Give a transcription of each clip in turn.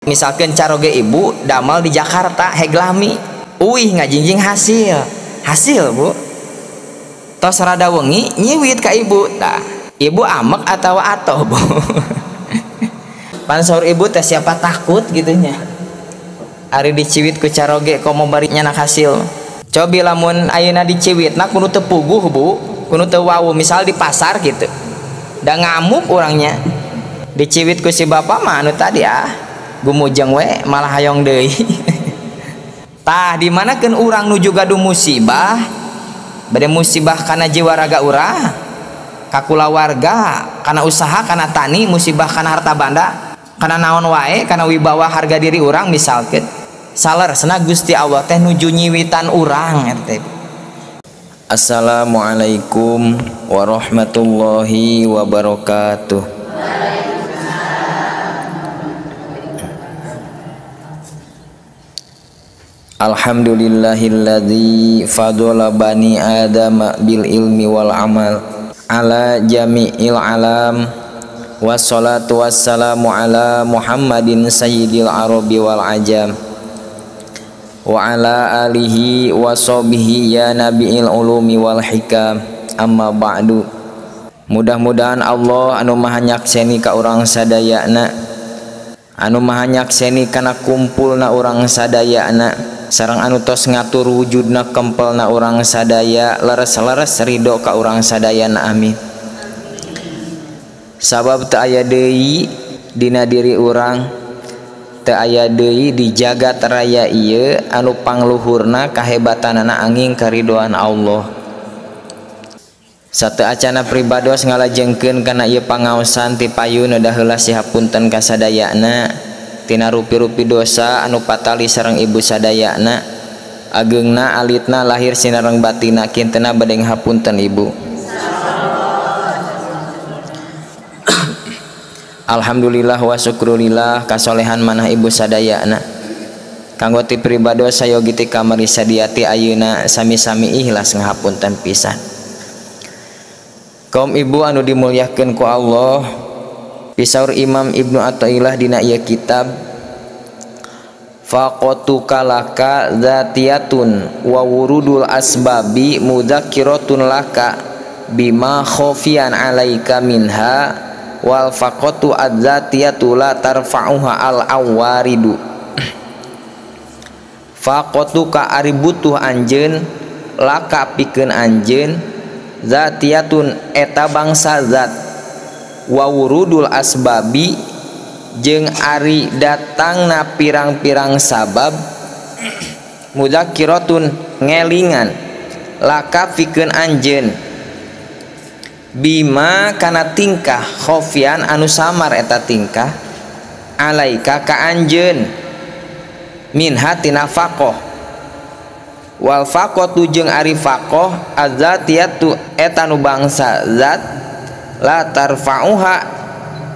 Misalkan caroge ibu damal di Jakarta heglami uih ngajingjing hasil hasil bu tos rada wengi nyiwit ka ibu tah ibu amek atau atoh bu. Pan saur ibu teh siapa takut gitunya ari diciwit ku caroge komo bari nyanak hasil. Cobi lamun ayeuna diciwitna kudu teu puguh bu, kudu teu wau misal di pasar gitu da ngamuk orangnya diciwit ku si bapak mah anu tadi ah gumujeng we malah hayong deui. Tah di mana keun urang nuju gaduh musibah bade musibah kana jiwa raga urang ka kulawarga kana usaha kana tani musibah kana harta banda kana naon wae kana wibawa harga diri urang misalkeun saleresna Gusti Allah teh nuju nyiwitan urang eta. Assalamualaikum warahmatullahi wabarakatuh. Alhamdulillahilladzi fadhala bani adama bil ilmi wal amal ala jami'il alam wassalatu wassalamu ala Muhammadin sayyidil arabi wal ajam wa ala alihi wa sahbihi ya nabiil ulumi wal hikam. Amma ba'du. Mudah-mudahan Allah anu maha nyakseni ka urang sadayana, anu maha nyakseni kana kumpulna urang sadayana, sareng anu tos ngatur wujudna kempelna urang sadaya leres-leres ridho ka urang sadayana, amin. Sabab teu aya deui dina diri urang, teu aya deui di jagat raya ieu anu pangluhurna kahebatanana angin karidoan Allah. Sateu acana pribados ngalajengkeun kana ieu pangaosan ti payun da heula sihapunten ka sadayana tina rupi-rupi dosa anu patali sareng ibu sadayana ageungna alitna lahir sinareng batina kintena bade ngahapunten ibu. Alhamdulillah wa syukrulillah kasolehan manah ibu sadayana kanggo ti pribados sayogi ti kamari sadiati ayeuna sami-sami ikhlas ngahapunten pisan. Kaum ibu anu dimuliakeun ku Allah, pisaur Imam Ibnu Athaillah dina ieu kitab faqatuka laka dzatiyatun wa wurudul asbabi mudzakiratun laka bima khafiyan alaika minha wal faqatu adzatiyatu la tarfa'uha al awaridu. Faqatuka ari butuh anjeun laka pikeun anjeun zatiyatun eta bangsa zat wa wurudul asbabi jeung ari datangna pirang-pirang sabab mudzakiratun ngelingan laka pikeun anjeun bima kana tingkah khofian anu samar eta tingkah alaika ka anjeun minha tina faqoh wal faqatu jeung ari faqoh adzatiyatu eta nu bangsa zat la tarfa'uha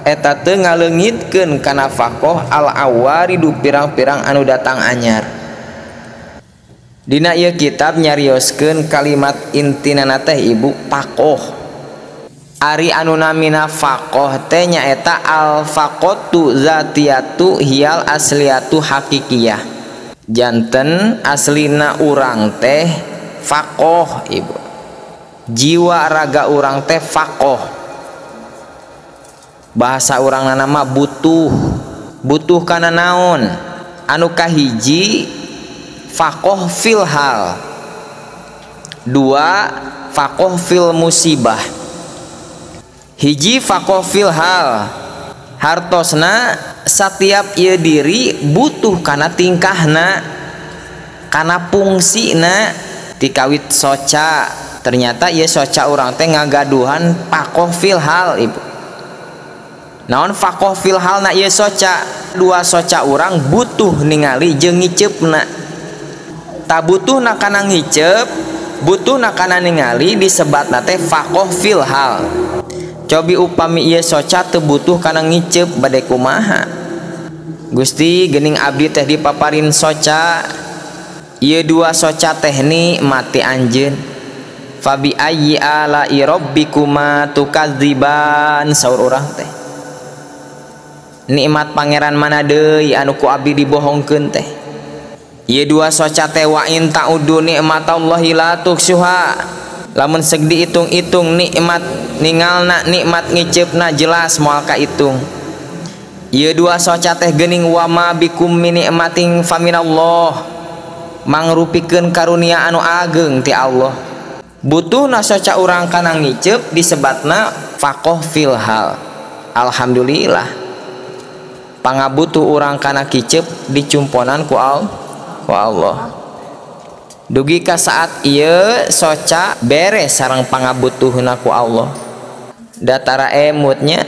eta teu ngaleungitkeun kana faqoh al awaridu pirang-pirang anu datang anyar. Dina ieu kitab nyarioskeun kalimat intinana teh ibu faqoh. Ari anu namina faqoh teh nyaeta al faqatu zatiyatu hiyal asliyatu hakikiyah. Janten aslina urang teh faqoh ibu, jiwa raga urang teh faqoh, bahasa urang nama butuh, butuh kana naon anu kahiji faqoh fil hal, dua faqoh fil musibah. Hiji faqoh fil hal hartosna setiap ieu diri butuh kana tingkahna kana fungsina tikawit soca. Ternyata ieu soca urang teh ngagaduhan faqoh fil hal ibu. Naon faqoh fil hal na ieu soca? Dua soca urang butuh ningali jeung ngiceupna. Ta butuhna kana ngiceup, butuhna kana ningali disebatna teh faqoh fil hal. Cobi upami ieu soca teu butuh kana ngiceup bade kumaha? Gusti geuning abdi teh dipaparin soca ieu dua soca teh ni mati anjeun. Fabi ayyi ala'i rabbikuma tukadziban saur urang teh. Nikmat pangeran mana deui anu ku abdi dibohongkeun teh. Ieu dua soca teh wa in ta'udu nikmatallahi la tuhsuha. Lamun seg diitung-itung nikmat ningalna nikmat ngiceupna jelas moal kaitung. Ieu dua soca teh geuning wa ma bikum min nikmatin faminallah. Mangrupikeun karunia anu ageng ti Allah. Butuhna soca urang kana ngiceup disebatna faqoh fil hal. Alhamdulillah. Pangabutuh urang kana kiceup dicumponan ku Allah. Dugi ka saat ieu soca beres sareng pangabutuhna ku Allah. Datara emutnya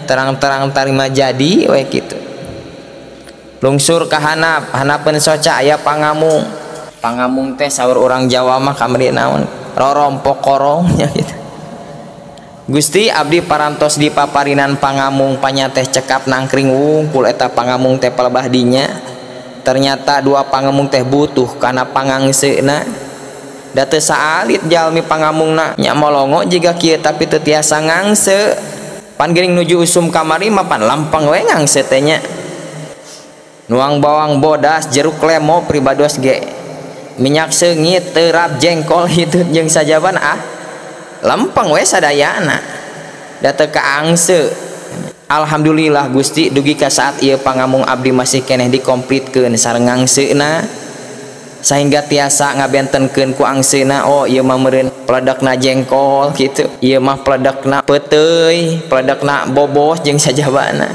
terang-terang tarima jadi we kitu. Lungsur ka hanap, hanapeun soca aya pangamung. Pangamung teh saur urang Jawa mah kamari naon? Rorompok korongnya gitu. Gusti abdi parantos di paparinan pangamung panya teh cekap nangkring wungkul eta pangamung teh palebah dinya. Ternyata dua pangamung teh butuh kana pangangseuna. Da teu saalit jalmi pangamungna nya molongo jiga kieu tapi teu tiasa ngangse. Pan geuning nuju usum kamari mah pan lampang we ngangse teh nya. Nuang bawang bodas, jeruk lemo pribados ge. Minyak seungit, terap, jengkol hitut jeung sajaban ah. Lempeng we sadayana. Da teu kaangse. Alhamdulillah Gusti dugi ka saat ieu pangamung abdi masih keneh dikomplitkeun sareng ngangseuna sehingga tiasa ngabentenkeun ku angseuna. Oh ieu mah meureun pledekna jengkol kitu, ieu mah pledekna peuteuy, pledekna bobos jeung sajabana.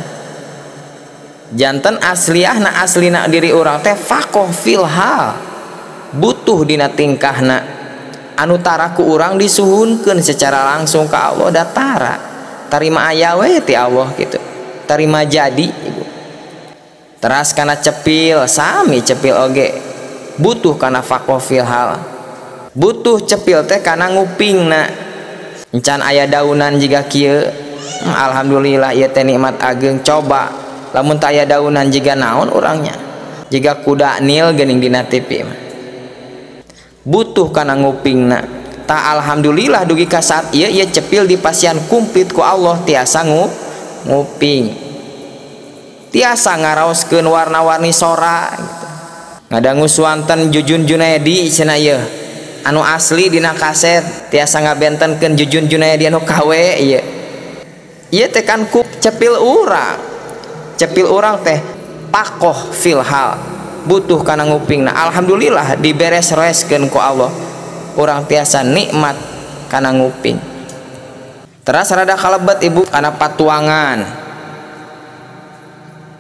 Janten asliahna aslina diri urang teh faqoh fil hal, butuh dina tingkahna anu tara ku urang disuhunkeun secara langsung ka Allah. Datara tarima aya we ti Allah gitu, tarima jadi ibu. Teras kana cepil sami cepil oge butuh kana faqoh fil hal, butuh cepil teh kana ngupingna. Encan aya daunan jiga kieu, alhamdulillah ieu teh nikmat ageng. Coba lamun teu aya daunan jiga naon urangnya, jiga kuda nil geuning dina TV mah. Butuh kana ngupingna. Ta alhamdulillah dugi ka saat ieu ieu cepil di pasian kumplit ku Allah tiasa nguping, tiasa ngaraoskeun warna-warni sora gitu. Ngadangu suanten Jujun Junaedi cenah ieu anu asli dina kaset, tiasa ngabentenkeun Jujun Junaedi anu KW ieu. Ieu teh kan ku cepil urang. Cepil urang teh pakoh fil hal, butuh kana ngupingna. Alhamdulillah diberes-reskeun ku Allah, urang tiasa nikmat kana nguping. Teras rada kalebet ibu kana patuangan.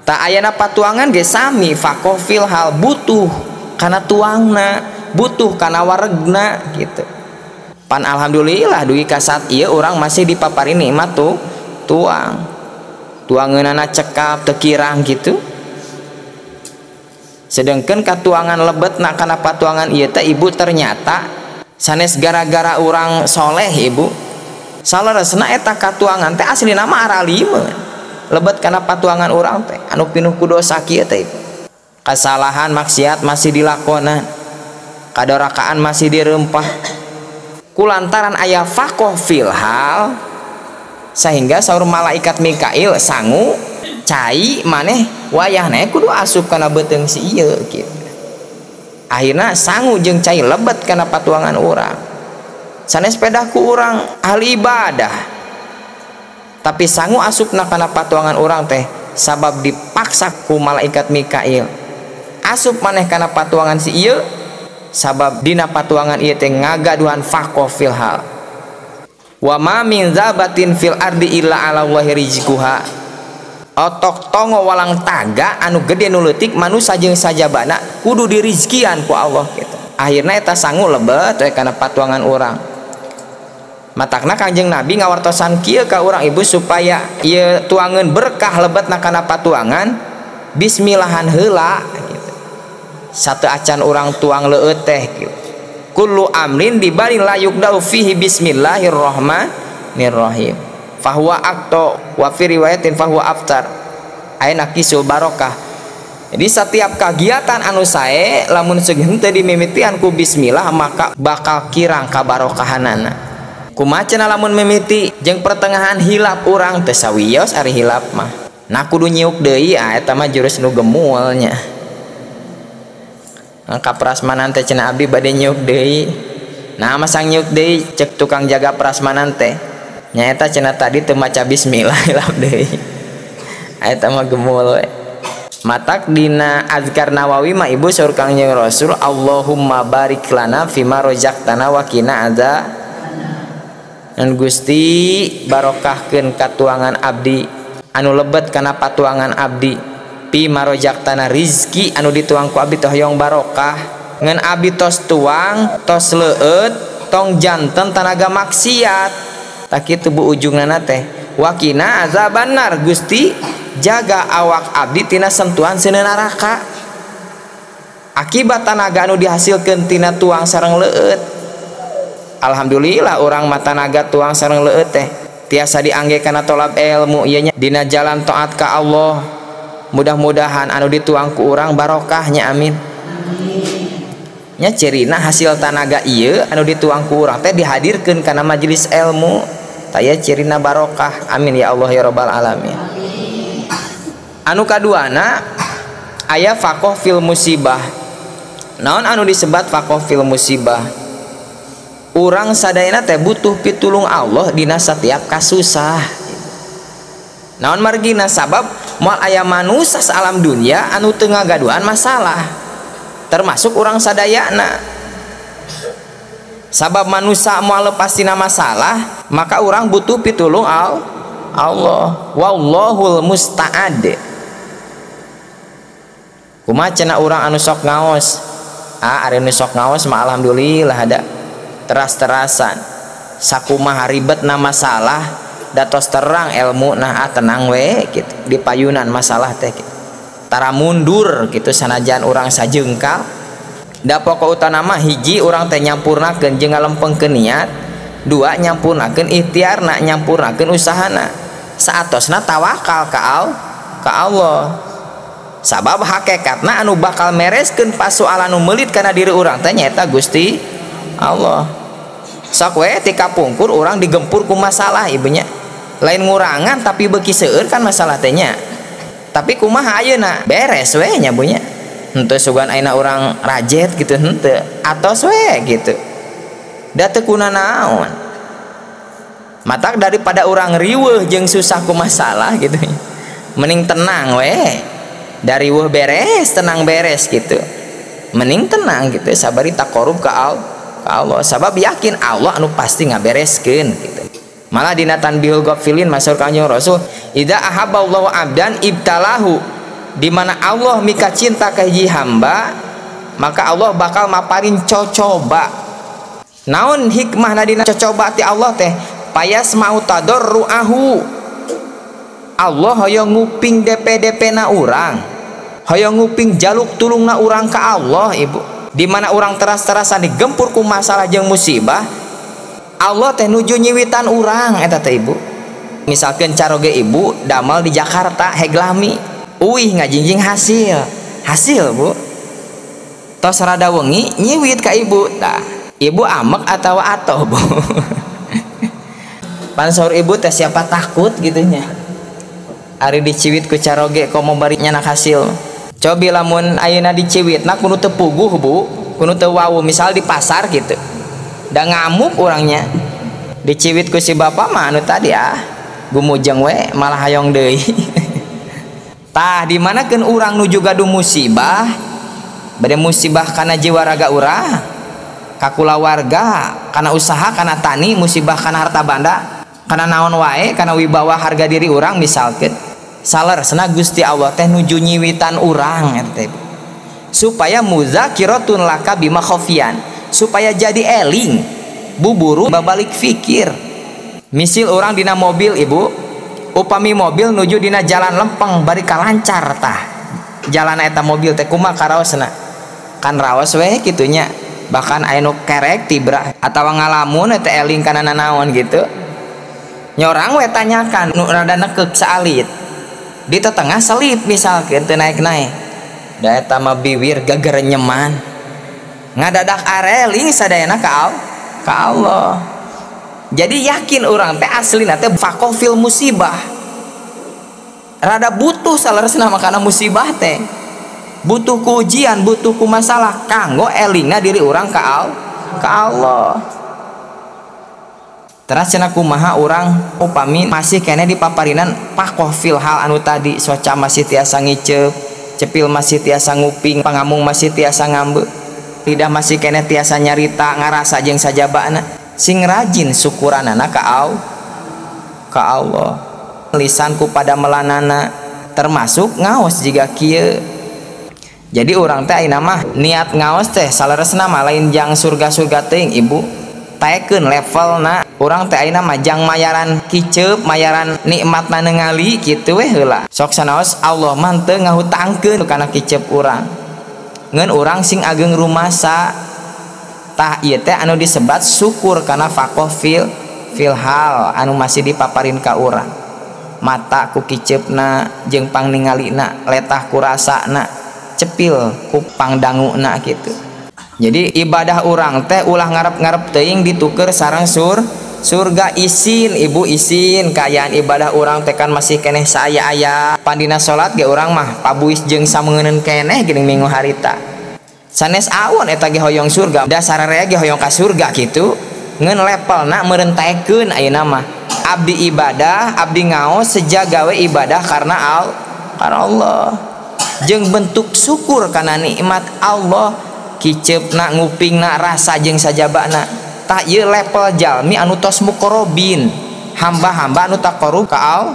Tak ayana patuangan ge sami faqoh fil hal, butuh kana tuangna, butuh kana waregna gitu. Pan alhamdulillah dugi ka saat ieu urang masih dipapari nikmat tuh tuang. Tuangeunana cekap teu kirang gitu. Sedangkan katuangan lebetna kana patuangan ieu teh ibu ternyata sanes gara-gara urang soleh ibu. Saleresna eta katuangan teh aslina mah aralimeun. Lebet kana patuangan urang teh anu pinuh ku dosa kieu teh ibu. Kesalahan maksiat masih dilakonan, kadorakaan masih dirempah. Kulantaran aya faqoh fil hal sehingga saur malaikat Mikail sangu cai maneh wayahna kudu asup kana beuteung si ieu gitu. Akhirna sangu jeung cai lebet kana patuangan urang. Sanes pedah ku urang ahli ibadah, tapi sangu asupna kana patuangan urang teh sabab dipaksa ku malaikat Mikail. Asup maneh kana patuangan si ieu sabab dina patuangan ieu teh ngagaduhan faqoh fil hal. Wa ma min zabatin fil ardi illa 'ala Allahi rizquha. Otok tongo walang taga anu gede nu leutik manusa jeung sajabana kudu dirizkian ku Allah gitu. Akhirna eta sangu lebet we kana patuangan urang. Matakna Kangjeng Nabi ngawartosan kieu ka urang ibu supaya ieu tuangeun berkah lebetna kana patuangan, bismillahan heula gitu. Satu acan urang tuang leueut teh gitu. Kullu amrin dibari la yukdau fihi bismillahirrahmanirrahim. Fahuwa akto wa fi riwayatin fahuwa aftar. Ayeuna kisul barokah. Jadi setiap kegiatan anu sae lamun seug henteu dimimitian ku bismillah maka bakal kirang kabarokahanana. Kumaha cenah lamun mimiti jeung pertengahan hilap urang teu sawios ari hilap mah. Nah kudu nyiuk deui ah eta mah jurus nu gemul nya. Ka prasmanan teh cenah abdi bade nyiuk deui. Nah masang nyiuk deui cek tukang jaga prasmanan teh. Nyaeta cenah tadi teu maca bismillah hilap deui. Eta mah gemul we. Matak dina azkar Nawawi mah ibu saur Kangjeng Rasul Allahumma barik lana fima rozaqtana wa qina adza. Dan Gusti barokahkeun katuangan abdi anu lebet kana patuangan abdi fima rozaqtana rizki anu dituang ku abdi teh hoyong barokah ngan abdi tos tuang tos leueut tong janten tanaga maksiat. Tak kitu bu ujungnana teh wa qina azabannar Gusti jaga awak abdi tina sentuhan seuneu neraka akibat tanaga anu dihasilkeun tina tuang sareng leueut. Alhamdulillah urang mah tanaga tuang sareng leueut teh tiasa diangge kana tolab ilmu ieu nya dina jalan taat ka Allah. Mudah-mudahan anu dituang ku urang barokahnya amin. Nya cirina hasil tanaga ieu anu dituang ku urang teh dihadirkeun kana majelis ilmu taya cirina barokah amin ya Allah ya rabbal alamin. Anu kaduana aya faqoh fil musibah. Naon anu disebat faqoh fil musibah? Urang sadayana teh butuh pitulung Allah dina setiap kasusah. Naon margina sabab moal aya manusa alam dunia anu teu ngagaduhan masalah termasuk urang sadayana. Sabab manusa moal lepas tina masalah maka urang butuh pitulung Allah. Wallahul musta'ad. Kumaha cenah urang anu sok ngaos? Ah, ari anu sok ngaos mah alhamdulillah ada teras-terasan. Sakumaha ribetna masalah da tos terang ilmu nah tenang we kitu di payunan masalah teh kitu. Tara mundur kitu sanajan urang sajengkal. Da pokok utama mah hiji urang teh nyampurnakeun jeung ngalempengkeun niat, dua nyampurnakeun ikhtiarna, nyampurnakeun usahana. Saatosna tawakal ka Allah. Sabab hakikatna anu bakal mereskeun pasoalan anu meulit kana diri urang teh nyaeta Gusti Allah. Sok we ti kapungkur urang digempur ku masalah ibunya. Lain ngurangan tapi beuki seueur kan masalah teh nya. Tapi kumaha ayeuna beres we nya bunya. Henteu sugan ayeuna urang rajet gitu henteu. Atos we gitu. Da teu kunanaon. Matak daripada urang riweuh jeung susah ku masalah gitu. Mending tenang we. Dari riweuh beres, tenang beres gitu. Mending tenang gitu, sabari taqarrub ka Allah. Sabab yakin Allah anu pasti ngabereskeun gitu. Malah dina Tanbihul Ghafilin masyhur Kangjeng Rasul, idza ahabballahu abdan ibtalahu. Di mana Allah mika cinta ka hiji hamba, maka Allah bakal maparin cocoba. Naon hikmahna dina cocoba ti Allah teh? Payas mau tadarruahu. Allah hoyong nguping DP-DP na urang, hoyong nguping jaluk tulungna urang ka Allah ibu. Di mana urang teras-terasan digempur ku masalah jeung musibah, Allah teh nuju nyiwitan urang eta teh ibu. Misalkan caroge ibu damal di Jakarta heglami, uih ngajingjing hasil, hasil bu. Tos rada wengi nyiwit ka ibu, tah ibu amek atawa atoh bu. Pansor ibu teh siapa takut gitunya. Ari diciwit ku caroge komo bari nyanak hasil. Cobi lamun ayeuna diciwit nah kudu teu puguh bu, kudu teu wau misal di pasar gitu. Da ngamuk urangnya. Diciwit ku si bapak mah anu tadi ah, gumujeng we malah hayong deui. Tah di mana keun urang nuju gaduh musibah, bade musibah kana jiwa raga urang, ka kulawarga, kana usaha, kana tani, musibah kana harta banda, kana naon wae, kana wibawa harga diri urang misalkeun. Saleresna Gusti Allah teh nuju nyiwitan urang eta teh. Supaya muzakiratun laka bima khafian, supaya jadi eling, buburu babalik fikir. Misil urang dina mobil ibu, upami mobil nuju dina jalan lempeng bari kalancar tah. Jalan eta mobil teh kumaha karaosna? Kan raos we kitunya. Bahkan aya nu kerek tibra atawa ngalamun eta eling kana nanaon gitu. Nyorang we tanyakan nu rada nekeuk saalit. Di tetengah selip misalkan teu naik-naik. Da eta mah biwir gagerenyeman. Ngadadak areling sadayana ka Allah. Jadi yakin urang teh aslina teh faqoh fil musibah. Rada butuh saleresna mah kana musibah teh. Butuh ku ujian, butuh ku masalah kanggo elingna diri urang ka Allah. Teras cenah kumaha urang upami masih keneh dipaparinan pakoh fil hal anu tadi soca masih tiasa ngiceup, cepil masih tiasa nguping, pangamung masih tiasa ngambeu, lidah masih keneh tiasa nyarita ngarasa jeung sajabana. Sing rajin syukuranana ka Allah. Lisan ku pada melanana termasuk ngaos jiga kieu. Jadi urang teh ayeuna mah niat ngaos teh saleresna mah lain jang surga-surga teuing ibu. Taekeun levelna urang teh ayeuna mah jang mayaran kiceup, mayaran nikmatna ningali kitu weh heula. Sok sanaos Allah mah teu ngahutangkeun kana kiceup urang. Ngeun urang sing ageng rumasa. Tah ieu teh anu disebat syukur kana faqoh fil hal anu masih dipaparin ka urang. Mata ku kiceupna jeung pangningalina, letah ku rasana, cepil ku pangdanguna kitu. Jadi ibadah urang teh ulah ngarep-ngarep teuing dituker sareng surga. Isin ibu isin kaayaan ibadah urang teh kan masih keneh saaya-aya. Pandina salat ge urang mah pabuis jeung samengeun keneh geuning minggu harita. Sanes awon eta ge hoyong surga, dasar rea ge hoyong ka surga kitu. Ngeun levelna meureun taekeun ayeuna mah. Abdi ibadah, abdi ngaos sejaga we ibadah karena Allah. Jeung bentuk syukur kana nikmat Allah. Kiceupna ngupingna rasa jeung sajabana. Tah ieu level jalmi anu tos muqarrabin, hamba-hamba anu taqarrub ka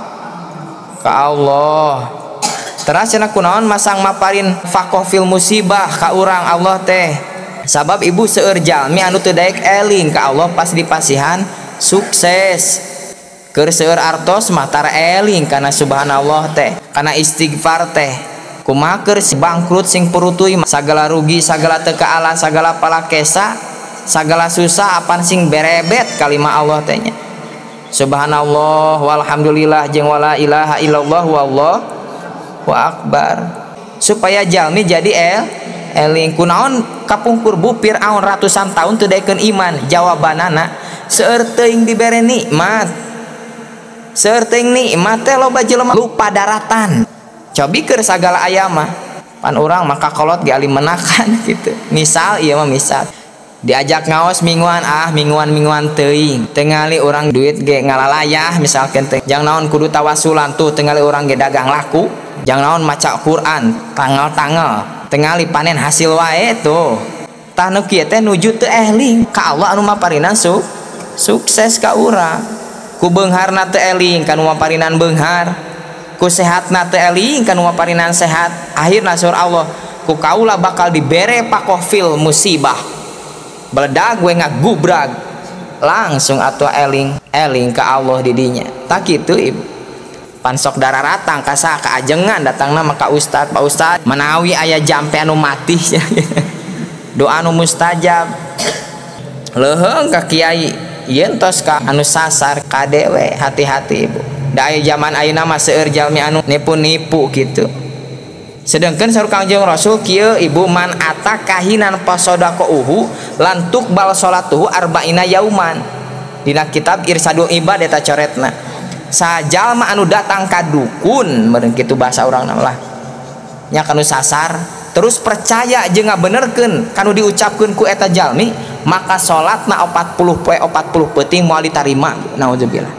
Allah. Teras cenah kunaon masang maparin faqoh fil musibah ka urang Allah teh. Sabab ibu seueur jalmi anu teu daek eling ka Allah pas dipasihan sukses. Keur seueur artos mah tara eling kana subhanallah teh, kana istighfar teh. Kumaha keur bangkrut sing purutuy sagala rugi, sagala teu kaala, sagala palakesa, sagala susah apan sing berebet kalima Allah teh nya. Subhanallah walhamdulillah jeung wala ilaha illallah wallahu akbar. Supaya jalmi jadi eling. Kunaon kapungkur bu Fir'aun ratusan tahun teu daekeun iman? Jawabanana seueur teuing dibere nikmat. Seueur teuing nikmat teh loba jelema lupa daratan. Cobi keur sagala aya mah pan urang mah kakolot ge ali menakan gitu. Misal ieu mah misal diajak ngaos mingguan, ah mingguan-mingguan teuing tengali urang duit ge ngalalayah misalkan teh. Jang naon kudu tawasulan tuh tengali urang ge dagang laku. Jang naon maca Quran tanggal-tanggal tengali panen hasil wae tuh. Tah nu kieu teh nuju teu eling ka Allah anu maparinan sukses ka urang. Ku beungharna teu eling ka nu maparinan beunghar. Ku sehatna teu eling ka nu maparinan sehat. Akhirna sur Allah ku kaula bakal dibere pakoh fil musibah. Beledag we ngagubrag langsung atuh eling eling ka Allah didinya. Tak kitu ibu. Pansok dararatang ka saha ka ajengan datangna mah ka ustad, Pak Ustad manawi aya jampe anu matih. Doa anu mustajab. Leuheung ka kiai yen tos ka anu sasar kade we hati-hati ibu. Da aya zaman ayeuna mah seueur jalmi anu nipu-nipu kitu. Sedangkan saur Kangjeng Rasul kieu ibu man ata kahinan pasodaqauhu lan tuqbal salatuhu arba'ina yauman. Dina kitab Irsadul Ibad eta coretna. Sajalma anu datang ka dukun meureun kitu bahasa urang lah. Nya kanu sasar terus percaya jeung ngabenerkeun kanu diucapkeun ku eta jalmi maka salatna 40 poe 40 peuting moal ditarima. Nauzubillah.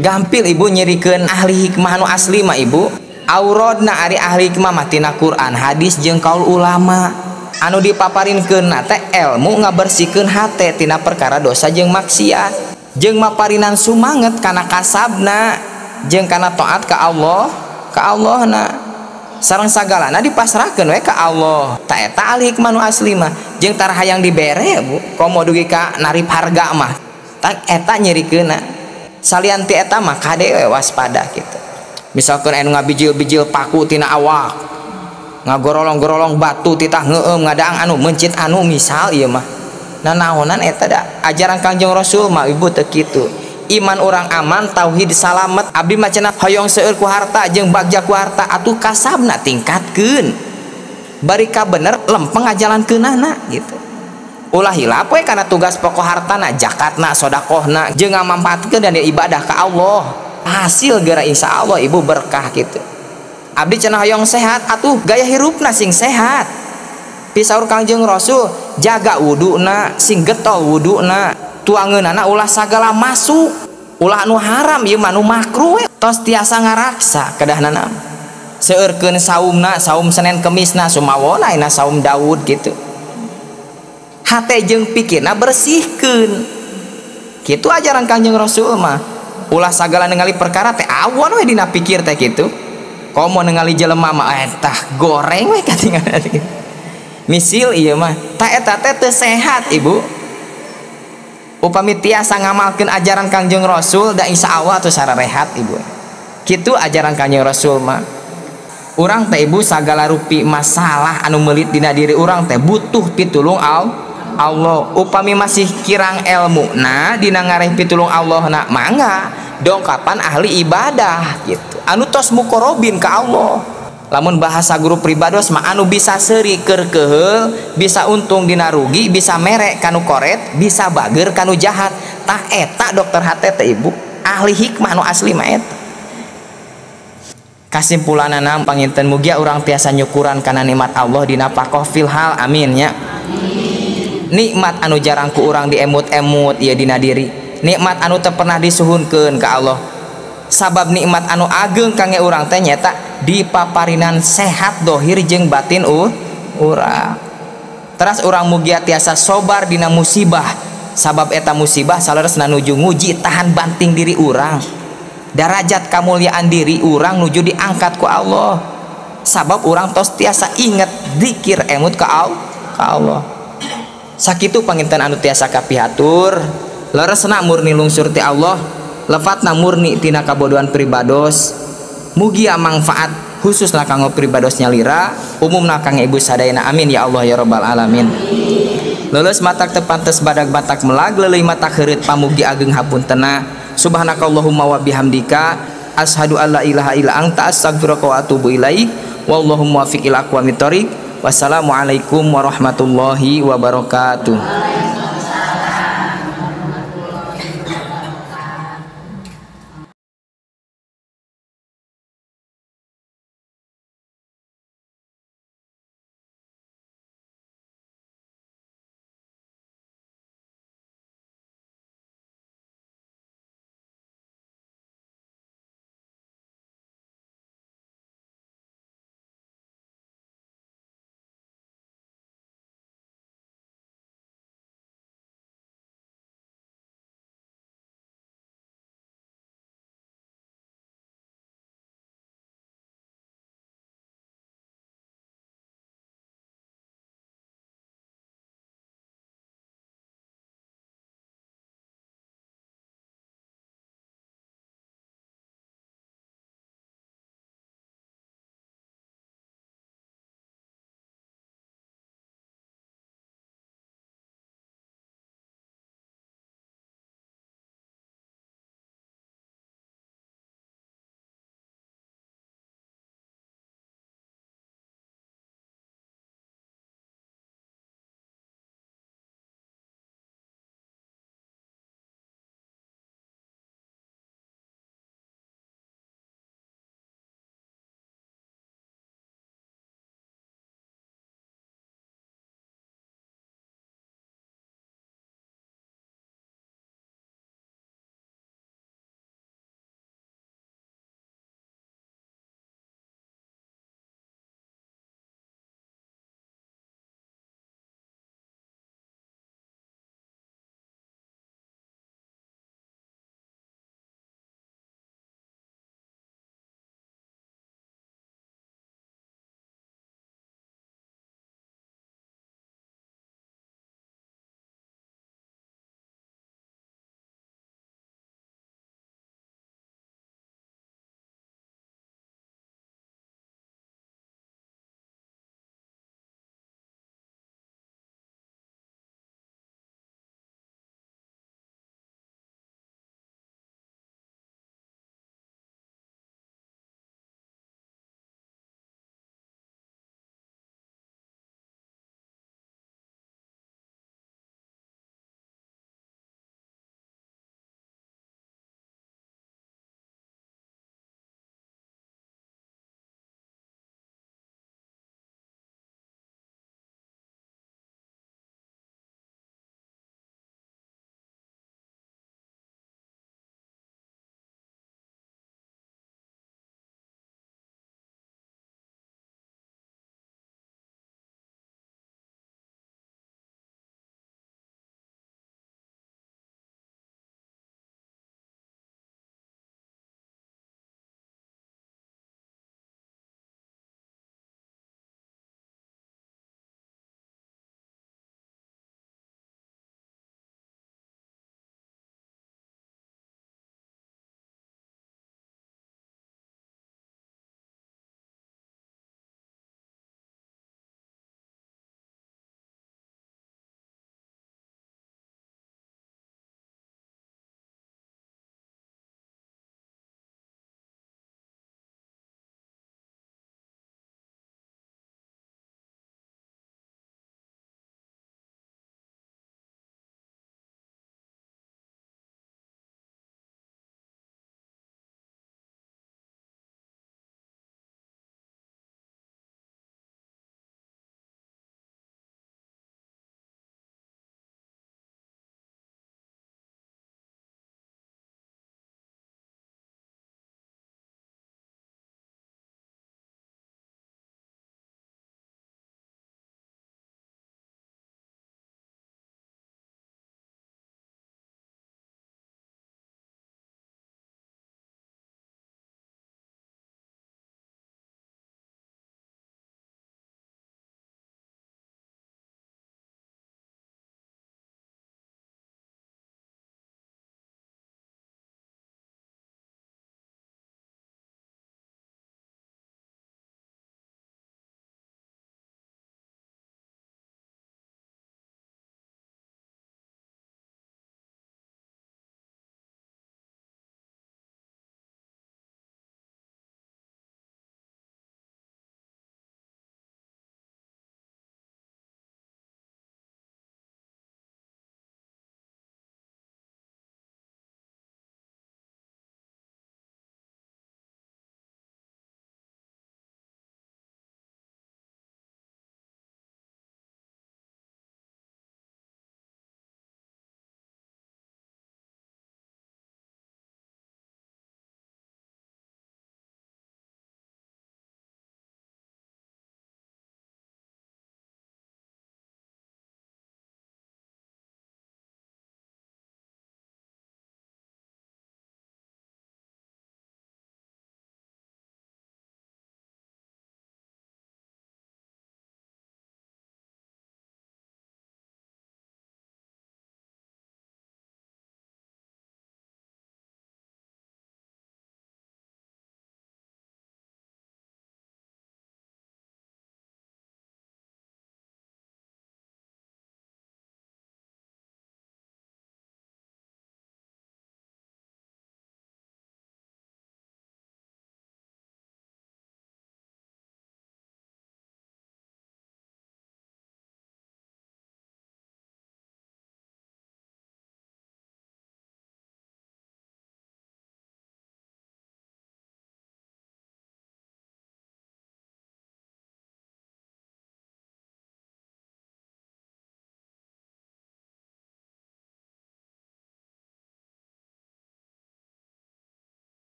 Gampil ibu nyirikeun ahli hikmah anu asli mah ibu. Aurodna ari ahli hikmah mah tina Quran, hadis jeung kaul ulama. Anu dipaparinkeun teh ilmu ngabersihkeun hate tina perkara dosa jeung maksiat. Jeung maparinan sumanget kana kasabna jeung kana taat ka Allah, ka Allahna. Sareng sagalana dipasrahkeun we ka Allah. Ta eta ahli hikmah nu asli mah jeung tara hayang dibere bu, komo dugi ka narip harga mah. Ta eta nyirikeunna. Salian ti eta mah kade we waspada kitu. Misalkan anu ngabijil-bijil paku tina awak, ngagorolong-gorolong batu titah ngeueum ngadaang anu mencit anu misal ieu mah. Nanaonan eta da ajaran Kangjeng Rasul mah ibu teu kitu. Iman urang aman, tauhid salamet, abdi mah cenah hoyong seueur ku harta jeung bagja ku harta atuh kasabna tingkatkeun. Bari ka bener lempeng ngajalankeunana gitu. Ulah hilap we kana tugas pokok hartana, zakatna, sedekahna jeung ngamampaatkeun dan ibadah ka Allah. Hasil geura insyaallah ibu berkah gitu. Abdi cenah hoyong sehat atuh gaya hirupna sing sehat. Pisaur Kangjeng Rasul jaga wuduna sing getol wuduna, tuangeunana ulah sagala masuk, ulah anu haram ieu mah nu makruh we. Tos tiasa ngaraksa kedahnana. Seueurkeun saumna, saum Senin Kemisna sumawona ina saum Daud gitu. Hate jeung pikirna bersihkeun. Kitu ajaran Kangjeng Rasul mah. Ulah sagala ningali perkara teh awon we dina pikir teh kitu. Komo ningali jelema mah tah goreng we katingalan. Misil ieu mah tah eta teh teu sehat ibu. Upami tiasa ngamalkeun ajaran Kangjeng Rasul da insyaallah atuh sararehat ibu. Kitu ajaran Kangjeng Rasul mah. Urang teh ibu sagala rupi masalah anu meulit dina diri urang teh butuh pitulung Allah. Upami masih kirang ilmu na dina ngareh pitulung Allah na mangga dongkapan ahli ibadah gitu. Anu tos mukorobin ka Allah. Lamun bahasa guru pribados mah anu bisa seuri keur keuheul, bisa untung dina rugi, bisa mere kanu koret, bisa bager kanu jahat. Tah eta dokter hate teh ibu, ahli hikmah anu asli mah eta. Kasimpulanana panginten mugia urang tiasa nyukuran kana nikmat Allah dina pakoh fil hal, amin nya. Nikmat anu jarang ku urang diemut-emut ieu dina diri. Nikmat anu teu pernah disuhunkeun ka Allah. Sabab nikmat anu ageng kangge urang teh nyaeta dipaparinan sehat dohir jeung batin urang. Teras urang mugia tiasa sobar dina musibah. Sabab eta musibah saleresna nuju nguji tahan banting diri urang. Darajat kamuliaan diri urang nuju diangkat ku Allah. Sabab urang tos tiasa inget zikir emut ka Allah. Sakitu panginten anu tiasa kapihatur. Leresna murni lungsur ti Allah, lefatna murni tina kabodohan pribados. Mugia mangfaat khususna kanggo pribados nyalira, umumna kangge ibu sadayana, amin ya Allah ya rabbal alamin. Leuleus matak teu pantes badag batak melag, leuleui matak heureut pamugi ageng hapuntena. Subhanakallahumma wa bihamdika asyhadu alla ilaha illa anta astaghfiruka wa atubu ilaik. Wallahu muwaffiq ila aqwamit thoriq. Wassalamualaikum warahmatullahi wabarakatuh.